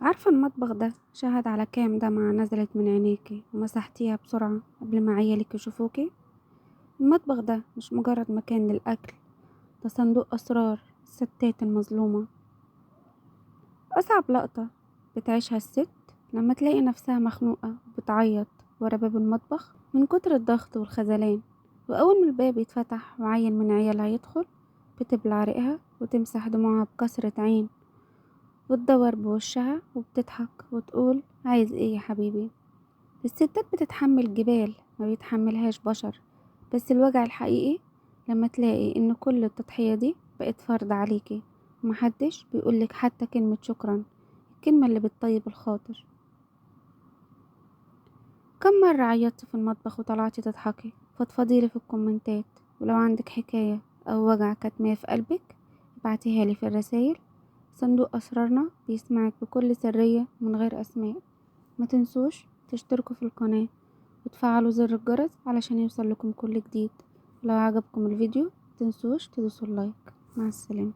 عارفة المطبخ ده شهد على كام دمعة نزلت من عينيكي ومسحتيها بسرعة قبل ما عيالك يشوفوكي؟ المطبخ ده مش مجرد مكان للأكل، ده صندوق أسرار الستات المظلومة. أصعب لقطة بتعيشها الست لما تلاقي نفسها مخنوقة وبتعيط ورا باب المطبخ من كتر الضغط والخذلان، وأول ما الباب يتفتح وعيل من عيالها يدخل بتبلع ريقها وتمسح دموعها بكسرة عين وتدور بوشها وبتضحك وتقول عايز ايه يا حبيبي. الستات بتتحمل جبال ما بيتحملهاش بشر، بس الوجع الحقيقي لما تلاقي ان كل التضحية دي بقت فرض عليكي ومحدش بيقولك حتى كلمة شكرا، الكلمة اللي بتطيب الخاطر. كم مرة عيطتي في المطبخ وطلعتي تضحكي؟ فضفضيلي في الكومنتات، ولو عندك حكاية أو وجع كاتماه في قلبك ابعتيها لي في الرسايل. صندوق أسرارنا بيسمعك بكل سرية من غير أسماء. ما تنسوش تشتركوا في القناة وتفعلوا زر الجرس علشان يوصل لكم كل جديد. لو عجبكم الفيديو متنسوش تدوسوا اللايك. مع السلامة.